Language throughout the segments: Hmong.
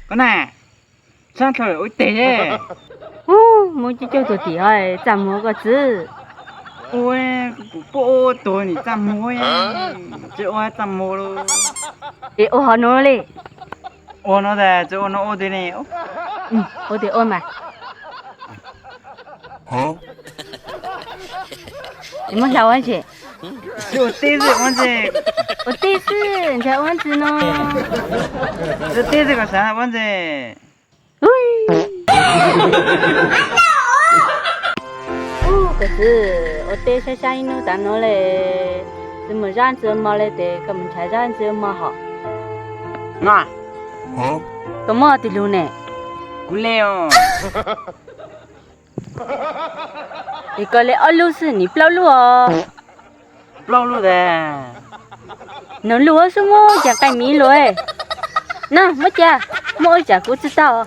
Koj na, sab dhau lawm ua teg. Ub, muaj cuaj caum tus tim ho txaj muag koj txwv. Ua, kuv puab ua tuag nim txaj muag, tsis ua txaj muag lauj. Es ua hov no li. Ua no tas tsis ua no ua twg ne? Ua twg ua mas. Es muab hla ua ntsis. Ua teb xwb ua ntsis. Ua teb xwb ntshai ua ntsis no. Ua teb xwb kom xav ua ntsis. Ub, koj txwv, ua teb saib saib ib hnub tas no li, tsis muaj zaj ntxwv mos li ces koj mus nrhav zaj ntxwv mos hos. Koj muaj tus lug ne? Kuv li os. Es koj li ob lub xwb nim plaub lub os. Plaub lub tas. Nws lub xwb muab cas qaij miv lug. Na muab cas, muab ua tsam kuv tsis tau.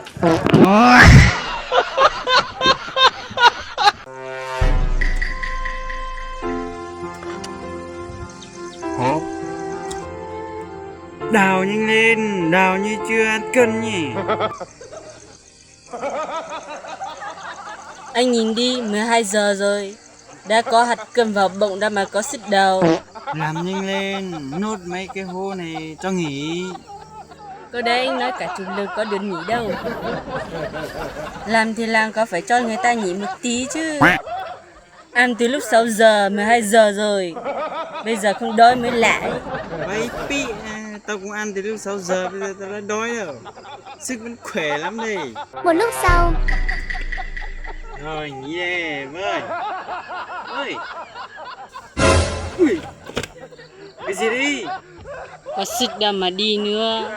Đào nhanh lên, đào như chưa ăn cơm nhỉ. Anh nhìn đi, mười hai giờ rồi. Đã có hạt cơm vào bụng đã mà có xít đầu. Làm nhanh lên, nốt mấy cái hố này cho nghỉ. Có đấy, nói cả chục lượt có được nghỉ đâu. Làm thì làm, có phải cho người ta nghỉ một tí chứ. Ăn từ lúc sáu giờ, mười hai giờ rồi. Bây giờ không đói mới lạ. Mấy pị, tao cũng ăn từ lúc sáu giờ, bây giờ tao đã đói rồi. Sức vẫn khỏe lắm đây. Một lúc sau. Rồi, nghỉ đây, bơi. Ơi. Ui. Cái gì đi? Có xịt đâu mà đi nữa.